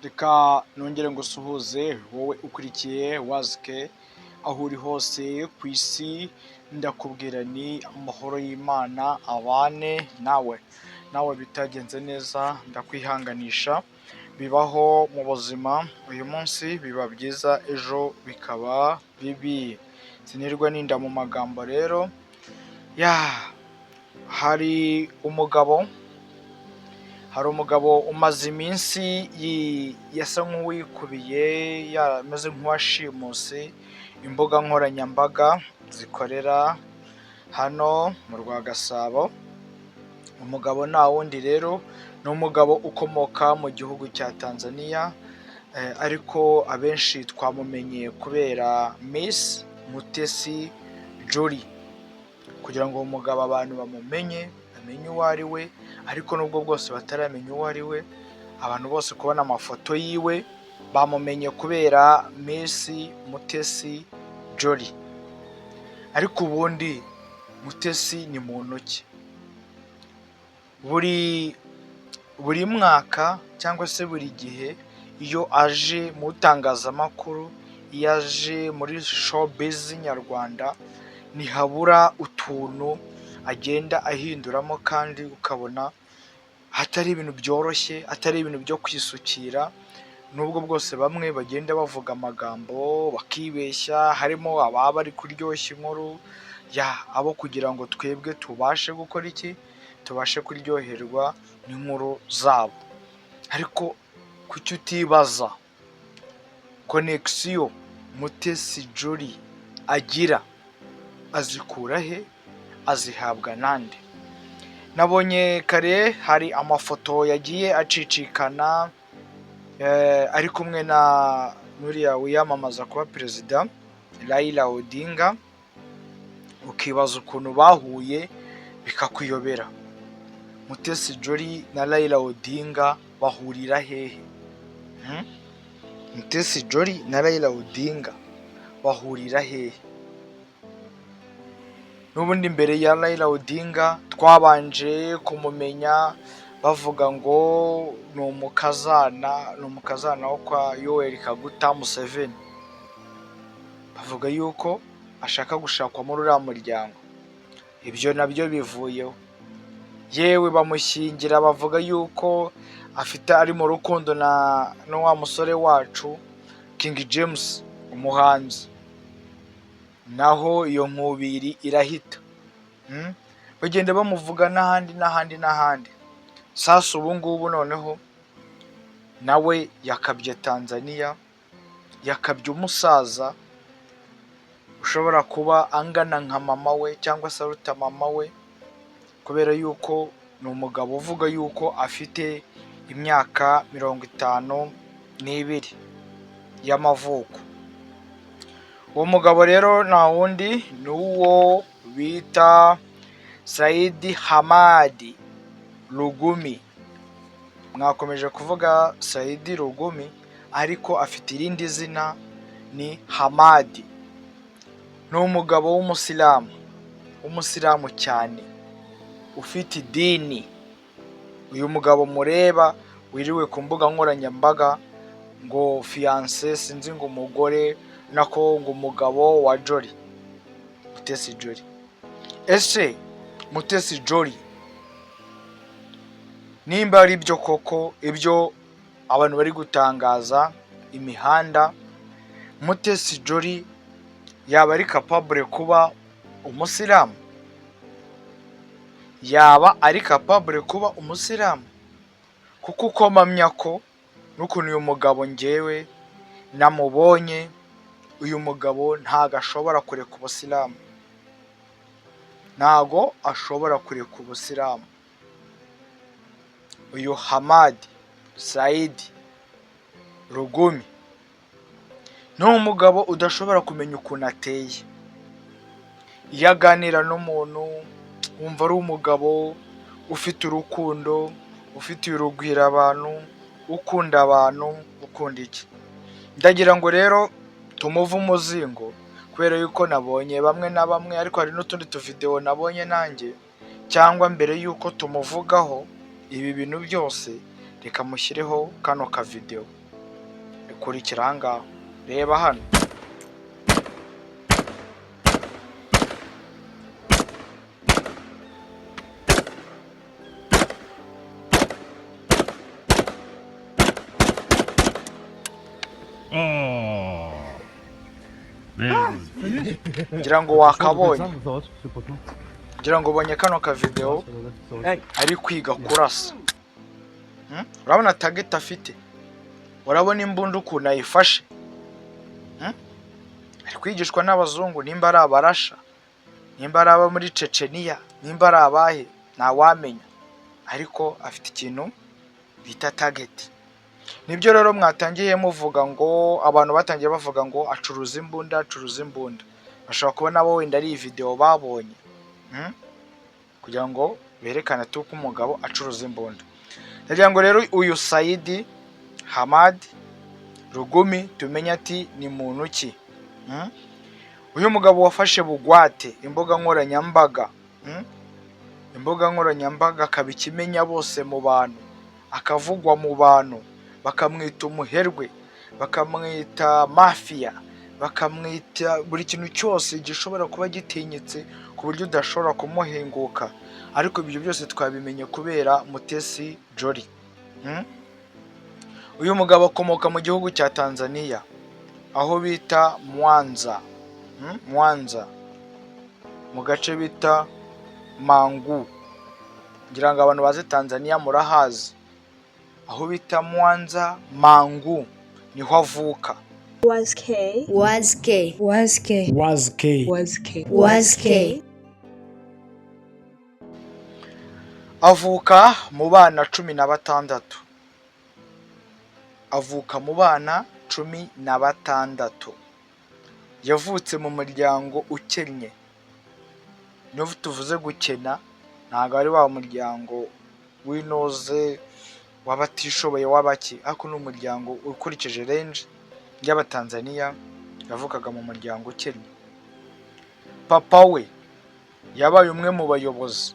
Reka nongere ngusuhuze wowe ukurikiye Wazike aho uri hose ku isi, ndakubwira ni amahoro y'Imana abane nawe. Nawe bitagenze neza ndakwihanganisha, bibaho mu buzima, uyu munsi biba byiza ejo bikaba bibi. Sinirwa ninda mu magambo rero, ya hari umugabo umaze iminsi yasa nk'uwikubiye, yameze nk'uwashimuse imbuga nkoranyambaga zikorera hano mu rwa Gasabo. Umugabo nta wundi rero, ni umugabo ukomoka mu gihugu cya Tanzania, ariko abenshi twamumenye kubera Miss Mutesi Jolly. Kugira ngo uwo mugabo abantu bamumenye, bamenye uwo ari we, ariko nubwo bwose bataramenya uwo ari we, abantu bose kubona amafoto yiwe bamumenye kubera Miss Mutesi Jolly. Ariko ubundi Mutesi ni muntu ki? Buri mwaka cyangwa se buri gihe iyo aje mu itangazamakuru, iyo aje muri showbiz nyarwanda, ntihabura utuntu agenda ahinduramo kandi ukabona atari ibintu byoroshye, atari ibintu byo kwisukira, nubwo bwose bamwe bagenda bavuga amagambo bakibeshya, harimo ababa bari kuryoshya inkuru, ya abo kugira ngo twebwe tubashe gukora iki? Tubashe kuryoherwa n'inkuru zabo. Ariko kuki utibaza connexion Mutesi Jolly agira, azikura he? Azihabwa nande? Nabonye kare hari amafoto yagiye acicikana ari kumwe na nuriya wiyamamaza kuba perezida Raila Odinga, ukibaza ukuntu bahuye bikakuyobera. Mutesi Jolly na Raila Odinga bahurira hehe? Hmm? Mutesi Jolly na Raila Odinga bahurira hehe? N'ubundi mbere ya Raila Odinga twabanje kumumenya bavuga ngo ni umukazana, ni umukazana wo kwa Yoweri Kaguta Museveni. Bavuga yuko ashaka gushakwa muri uriya muryango. Ibyo nabyo bivuyeho. Yewe, bamushyingira bavuga yuko afite, ari mu rukundo na wa musore wacu King James umuhanzi. Naho iyo nkubiri irahita. Bagenda bamuvuga n'ahandi n'ahandi n'ahandi. Sasa ubu ngubu noneho nawe yakabye Tanzania, yakabye umusaza ushobora kuba angana nka mama we cyangwa se aruta mama we, kubera yuko ni umugabo uvuga yuko afite imyaka 52 y'amavuko. Uwo mugabo rero nta wundi, ni uwo bita Saidi Hamadi Lugumi. Mwakomeje kuvuga Saidi Lugumi, ariko afite irindi zina, ni Hamadi. Ni umugabo w'umusilamu, w'umusilamu cyane, ufite idini. Uyu mugabo mureba wiriwe ku mbuga nkoranyambaga ngo fiancé, sinzi ngo umugore, nako ngo umugabo wa Jolly, Mutesi Jolly. Ese Mutesi Jolly, nimba ari byo koko ibyo abantu bari gutangaza imihanda, Mutesi Jolly yaba ari capable kuba umusilamu? Yaba ari capable kuba umusilamu? Kuko uko mpamya ko n'ukuntu uyu mugabo ngewe namubonye, uyu mugabo ntago ashobora kureka ubusilamu, ntago ashobora kureka ubusilamu. Uyu Hamadi Saidi Lugumi ni umugabo udashobora kumenya ukuntu ateye. Iyo aganira n'umuntu wumva ari umugabo ufite urukundo, ufitiye urugwiro abantu, ukunda abantu, ukunda iki. Ndagira ngo rero tumuve umuzingo, kubera yuko nabonye bamwe na bamwe, ariko hari n'utundi tuvidewo nabonye nanjye, cyangwa mbere yuko tumuvugaho ibi bintu byose, reka mushyireho kano kavidewo. Kurikira aha ngaha, reba hano. Oh. Very good. Ngira ngo wakabonye, ngira ngo ubonye kano ka video ari kwiga kurasa. Urabona target afite, urabona imbunda ukuntu ayifashe. Ari kwigishwa n'abazungu, nimba ari abarasha, nimba ari abo muri Chechenia, nimba ari abahe, ntawamenya, ariko afite ikintu bita target. Nibyo rero mwatangiye muvuga ngo, abantu batangiye bavuga ngo acuruza imbunda, acuruza imbunda. Bashobora kuba nabo wenda ari iyi video babonye, Kugira ngo berekane tu ko umugabo acuruza imbunda. Ndagira ngo rero uyu Saidi Hamad Rugumi tumenye ati ni muntu ki? Uyu mugabo wafashe bugwate imbuga nkoranyambaga, Imbuga nkoranyambaga akaba ikimenya bose mu bantu, akavugwa mu bantu, bakamwita umuherwe, bakamwita mafiya, bakamwita buri kintu cyose gishobora kuba gitinyitse ku buryo udashobora kumuhinguka. Ariko ibyo byose twabimenye kubera Mutesi Jolly. Uyu mugabo akomoka mu gihugu cya Tanzania, aho bita Mwanza. Mwanza mu gace bita Mangu. Ngira ngo abantu bazi Tanzania murahazi, aho bita Mwanza Mangu niho avuka. Was K. Was K. Was K. Was K. Was K. Was K. Avuka mu bana 16. Avuka mu bana 16. Yavutse mu muryango ukennye. Niyo tuvuze gukena, ntabwo ari wa muryango w'inoze w'abatishoboye w'abaki, ariko ni umuryango ukurikije range y'Abatanzania, yavukaga mu muryango ukennye. Papa we yabaye umwe mu bayobozi,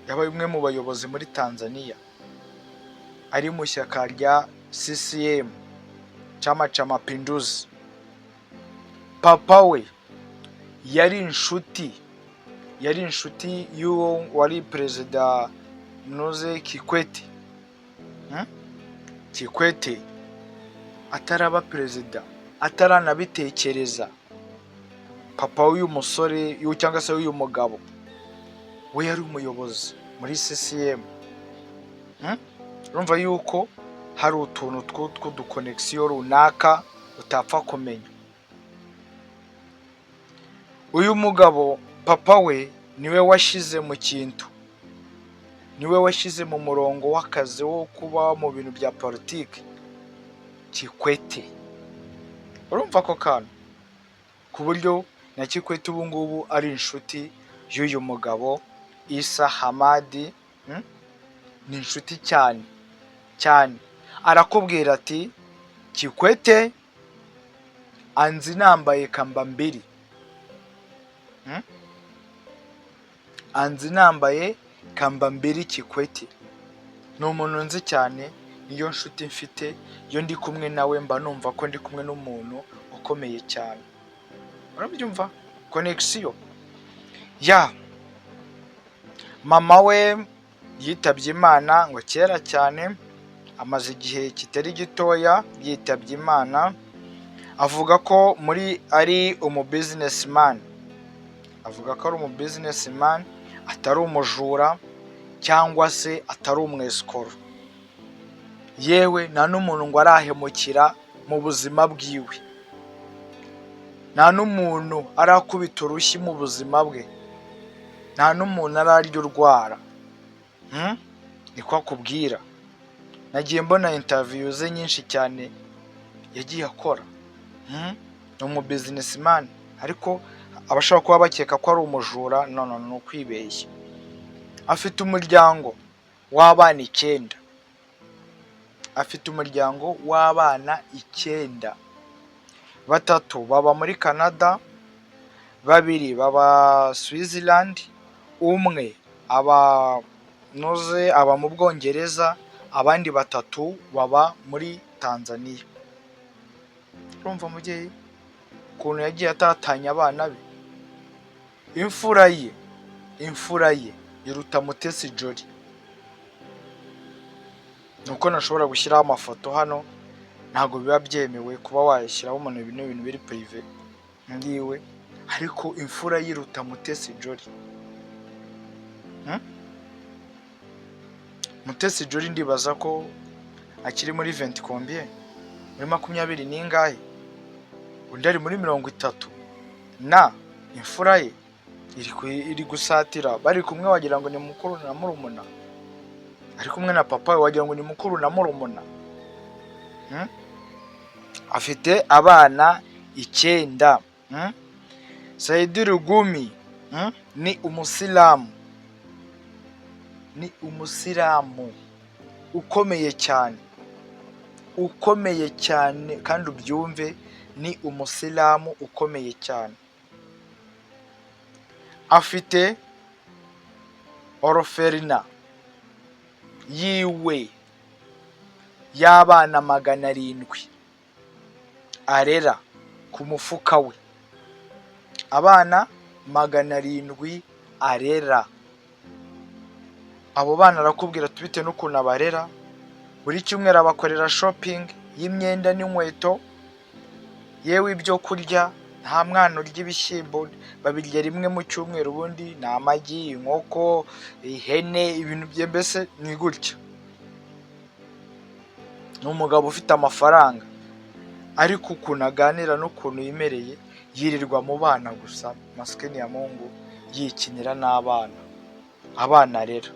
yabaye umwe mu bayobozi muri Tanzania, ari mu ishyaka rya CCM, Chama cha Mapinduzi. Papa we yari inshuti y'uwo wari perezida Mzee Kikwete. Kikwete ataraba perezida, ataranabitekereza, papa w'uyu musore cyangwa se w'uyu mugabo we yari umuyobozi muri CCM. Urumva yuko hari utuntu tw'uduconnection runaka utapfa kumenya. Uyu mugabo papa we niwe washyize mu kintu, niwe washyize mu murongo w'akazi wo kuba mu bintu bya politiki Kikwete. Urumva ako kantu, ku buryo na Kikwete ubu ngubu ari inshuti y'uyu mugabo Isa Hamadi. Ni inshuti cyane cyane. Arakubwira ati Kikwete anzi nambaye kamba mbiri. Anzi nambaye kamba mbiri. Kikwete ni umuntu nzi cyane, niyo nshuti mfite, iyo ndi kumwe nawe mba numva ko ndi kumwe n'umuntu ukomeye cyane. Urabyumva connection ya mama we. Yitabye Imana ngo kera cyane, amaze igihe kitari gitoya yitabye Imana. Avuga ko muri ari umu businessman, avuga ko ari umu businessman, atari umujura cyangwa se atari umwesikoro, yewe nta n'umuntu ngo arahemukira mu buzima bwiwe, nta n'umuntu arakubita urushyi mu buzima bwe, nta n'umuntu ararya urwara. Niko akubwira. Nagiye mbona interview ze nyinshi cyane yagiye akora. Ni umu businessman, ariko abashobora kuba bakeka ko ari umujura, no no, ni ukwibeshya. Afite umuryango w'abana 9, afite umuryango w'abana 9. 3 baba muri Canada, 2 baba Switzerland, umwe aba noze aba mu Bwongereza, abandi 3 baba muri Tanzania. Urumva mubyeyi ukuntu yagiye atatanya abana be? Imfura ye, imfura ye iruta Mutesi Jolly. Ni uko ntashobora gushyiraho amafoto hano, ntabwo biba byemewe kuba wayashyiraho umuntu, ibintu ibintu biri privé ngiwe, ariko imfura ye iruta Mutesi Jolly. Mutesi Jolly ndibaza ko akiri muri 20 combien, muri 20 n'ingahe, undi ari muri 30 na imfura ye iri gusatira. Bari kumwe wagira ngo ni mukuru na murumuna, ari kumwe na papa we wagira ngo ni mukuru na murumuna. Afite abana icyenda. Saidi Rugumi, Ni umusilamu, ni umusilamu ukomeye cyane, ukomeye cyane, kandi ubyumve, ni umusilamu ukomeye cyane. Afite orphelinat yiwe y'abana 700 arera ku mufuka we, abana 700 arera. Abo bana arakubwira ati bitewe n'ukuntu abarera, buri cyumweru abakorera shopping y'imyenda n'inkweto, yewe ibyo kurya, nta mwana urya ibishyimbo, babirya rimwe mu cyumweru, ubundi ni amagi, inkoko, ihene, ibintu bye, mbese ni gutya. Ni umugabo ufite amafaranga, ariko ukuntu aganira n'ukuntu yimereye, yirirwa mu bana gusa, masikini ya Mungu, yikinira n'abana, abana arera.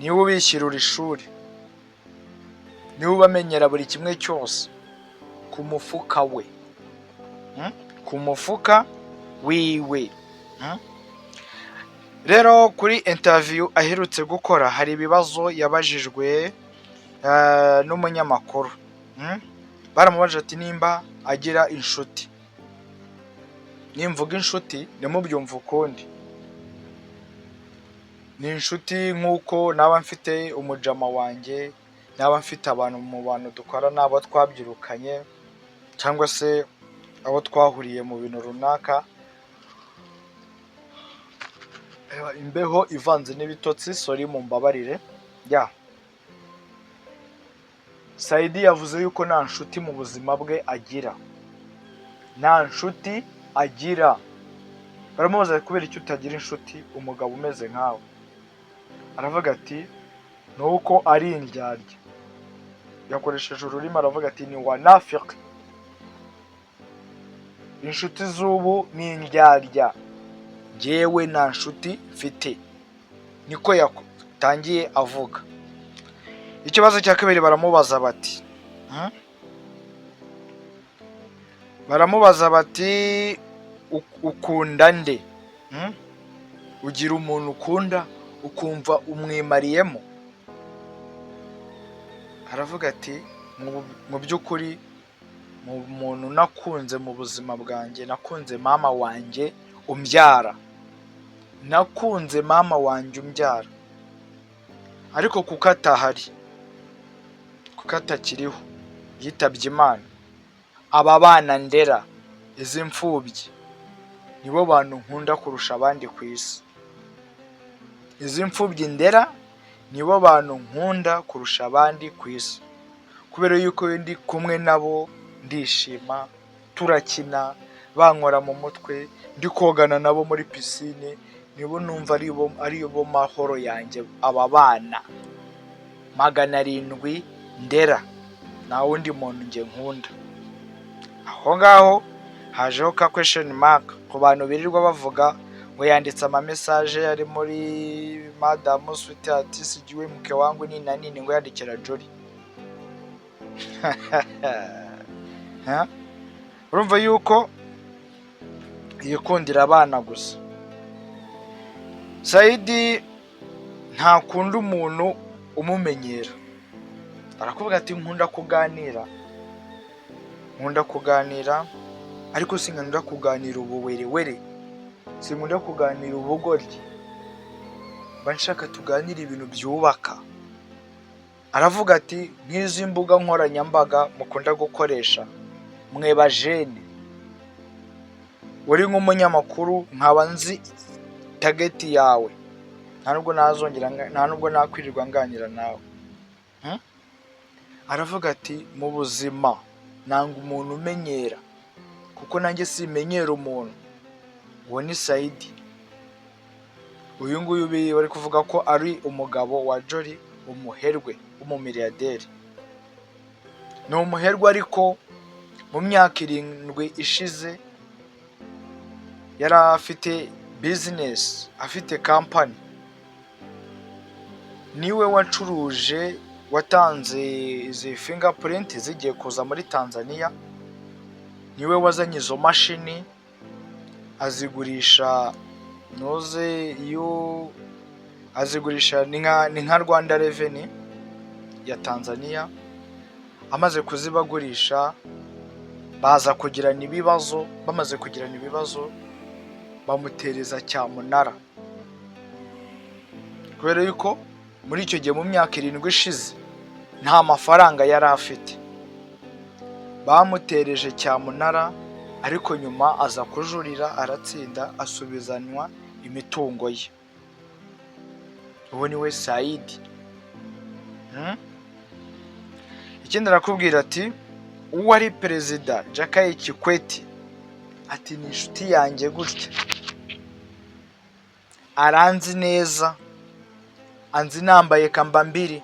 Niwe ubishyurira ishuri, niwe ubamenyera buri kimwe cyose ku mufuka we. Ku mufuka wiwe. Rero kuri interview aherutse gukora hari ibibazo yabajijwe n'umunyamakuru. Baramubajije ati nimba agira inshuti. Nimvuga inshuti ntimubyumve ukundi, ni inshuti nk'uko naba mfite umujama wanjye, naba mfite abantu mu bantu dukorana, abo twabyirukanye cyangwa se abo twahuriye mu bintu runaka. Reba imbeho ivanze n'ibitotsi, sorry, mumbabarire. Ya Saidi yavuze yuko nta nshuti mu buzima bwe agira, nta nshuti agira. Baramubaza kubera icyo utagira inshuti, umugabo umeze nkawe? Aravuga ati ni uko ari indyarya. Yakoresheje ururimi aravuga ati ni wanafiki, inshuti z'ubu ni indyarya, jyewe nta nshuti mfite. Niko yatangiye avuga. Ikibazo cya kabiri baramubaza bati, Baramubaza bati ukunda nde? Ugira umuntu ukunda ukumva umwimariyemo?" Aravuga ati mu by'ukuri mu muntu nakunze mu buzima bwanjye, nakunze mama wanjye umbyara, nakunze mama wanjye umbyara, ariko kuko atahari, kuko atakiriho, yitabye Imana, aba bana ndera, izi mfubyi, nibo bantu nkunda kurusha abandi ku isi. Izi mfubyi ndera nibo bantu nkunda kurusha abandi ku isi, kubera yuko iyo ndi kumwe nabo ndishima, turakina, bankora mu mutwe, ndi kogana nabo muri pisine, nibo numva ari bo mahoro yanjye. Aba bana 700 ndera, nta wundi muntu njye nkunda. Aho ngaho hajeho ka question mark ku bantu birirwa bavuga ngo yanditse ama message ari muri madamu sweetheart, sijui mke wangu, nini na nini, ngo yandikira Jolly. Ha? Urumva yuko yikundira abana gusa. Saidi ntakunda umuntu umumenyera. Arakubwira ati nkunda kuganira, nkunda kuganira, ariko sinkunda kuganira ubuwerewere, sinkunda kuganira ubugoryi, mba nshaka tuganire ibintu byubaka. Aravuga ati nk'izi mbuga nkoranyambaga mukunda gukoresha. Mwe bajene, uri nk'umunyamakuru, nkaba nzi target yawe, nta nubwo nazongera, nta nubwo nakwirirwa nganira nawe. Aravuga ati: "Mu buzima nanga umuntu umenyera, kuko nanjye simenyera umuntu." Uwo ni Saidi. Uyu nguyu bari kuvuga ko ari umugabo wa Jolly, umuherwe w'umumiliyaderi. Ni umuherwe, ariko mu myaka 7 ishize yari afite business, afite company. Niwe wacuruje, watanze izi fingerprint zigiye kuza muri Tanzania. Niwe wazanye izo mashini azigurisha noze iyo azigurisha, ni nka Rwanda Revenue ya Tanzania. Amaze kuzibagurisha baza kugirana ibibazo. Bamaze kugirana ibibazo bamutereza cyamunara, kubera yuko muri icyo gihe, mu myaka 7 ishize, nta mafaranga yari afite. Bamutereje cyamunara, ariko nyuma aza kujurira aratsinda, asubizanywa imitungo ye. Uwo ni we Saidi. Ikindi arakubwira ati uwo ari perezida Jakaya Kikwete, ati ni inshuti yanjye gutya, aranzi neza, anzi nambaye kambambiri,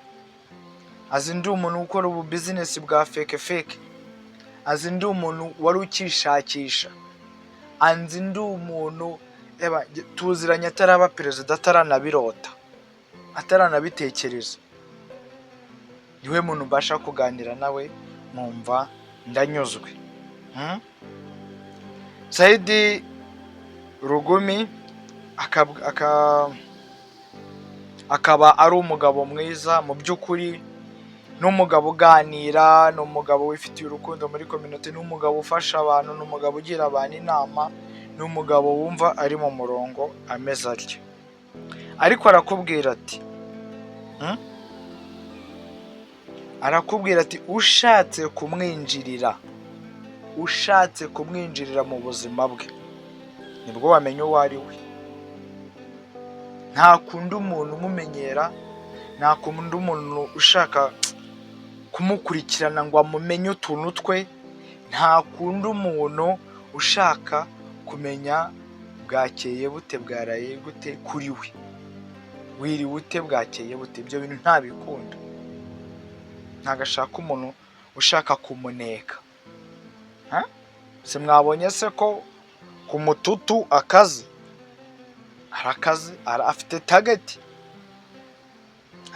azi ndi umuntu ukora ubu business bwa fake fake, azi ndi umuntu wari ukishakisha, anzi ndi umuntu eba tuziranye ataraba perezida, ataranabirota, ataranabitekereza. Niwe muntu mbasha kuganira nawe nkumva ndanyuzwe. Saidi Rugumi akaba ari umugabo mwiza mu by'ukuri. Ni umugabo uganira, ni umugabo wifitiye urukundo muri community, ni umugabo ufasha abantu, ni umugabo ugira abantu inama, ni umugabo wumva ari mu murongo ameze atya. Ariko arakubwira ati, Arakubwira ati ushatse kumwinjirira, ushatse kumwinjirira mu buzima bwe, nibwo wamenya uwo ari we. Ntakunda umuntu umumenyera, ntakunda umuntu ushaka kumukurikirana ngo amumenye utuntu twe, ntakunda umuntu ushaka kumenya bwakeye bute, bwaraye gute kuri we, wiriwe ute, bwakeye bute. Ibyo bintu ntabikunda. Ntabwo ashaka umuntu ushaka kumuneka. Ha? Si mwabonye se ko ku mututu akazi arakaze, afite target?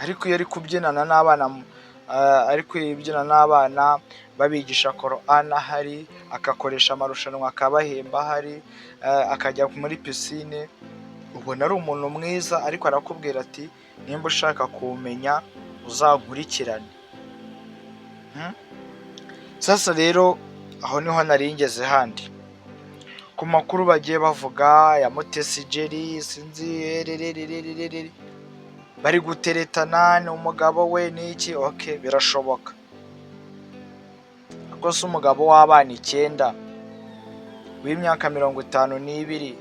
Ariko iyo ari kubyinana n'abana, ari kubyina n'abana babigisha Korani ahari, agakoresha amarushanwa akabahemba ahari, akajya muri piscine, ubona ari umuntu mwiza. Ariko arakubwira ati nimba ushaka kumenya uzankurikirane. Sasa rero aho niho nari ngeze handi ku makuru bagiye bavuga ya Mutesi Jolly, sinzi erererererere, bari guteretana, ni umugabo we n'iki. Okay, birashoboka. Ariko se umugabo w'abana 9 w'imyaka 52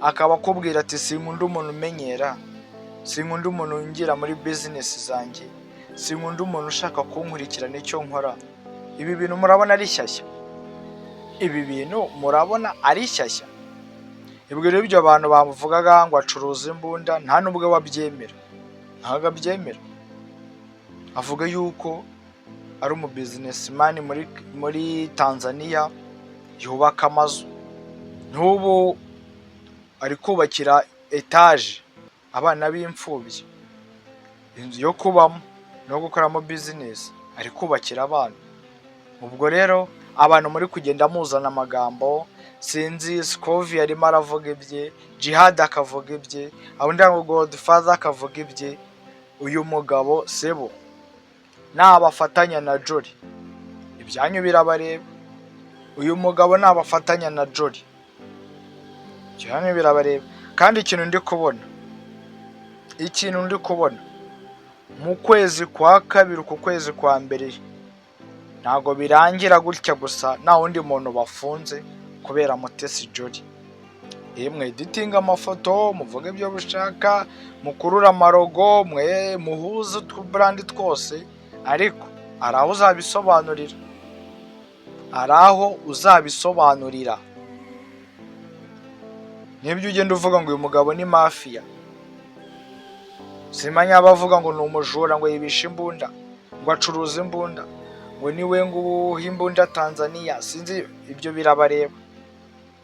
akaba akubwira ati sinkunda umuntu umenyera, sinkunda umuntu winjira muri business zanjye, sinkunda umuntu ushaka kunkurikirana icyo nkora, ibi bintu murabona ari shyashya? Ibi bintu murabona ari shyashya? Ibwo rero ibyo abantu bamuvugaga ngo acuruza imbunda, nta nubwo wabyemera, ntabwo abyemera. Avuga yuko ari umu businessman muri Tanzania, yubaka amazu. N'ubu ari kubakira etaje abana b'imfubyi, inzu yo kubamo no gukoramo business, ari kubakira abana. Ubwo rero abantu muri kugenda muzana amagambo, sinzi, Scovia arimo aravuga ibye, Jihad akavuga ibye, undi ngo Godfather akavuga ibye. Uyu mugabo sebo nabafatanya na Jolly, ibyanyu birabareba. Uyu mugabo nabafatanya na Jolly, ibyanyu birabareba. Kandi ikintu ndi kubona mu kwezi kwa kabiri, ku kwezi kwa mbere, Ntabwo birangira gutya gusa, nta wundi muntu bafunze kubera Mutesi Jolly. Yemwe, editinga amafoto, muvuge ibyo mushaka, mukurure amarogo, mwe muhuze utuburandi twose, ariko hari aho uzabisobanurira, hari aho uzabisobanurira. Nibyo ugenda uvuga ngo uyu mugabo ni mafiya, simanya abavuga ngo ni umujura, ngo yibisha imbunda, ngo acuruza imbunda, ngo niwe ngo uha imbunda Tanzania, sinzi, ibyo birabareba.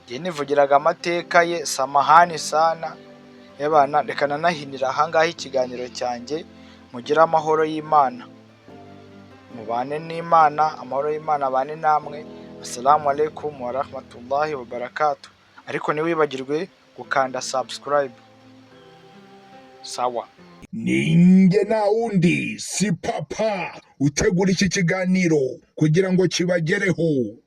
Njye nivugiraga amateka ye. Samahani sana yabana, reka nanahinira ahangaha ikiganiro cyanjye. Mugire amahoro y'Imana, mubane n'Imana, amahoro y'Imana abane namwe. Assalamu alaikum warahmatullahi wabarakatuh. Ariko ntiwibagirwe gukanda subscribe. Sawa. Ninjye, nta wundi, si papa utegura iki kiganiro kugira ngo kibagereho.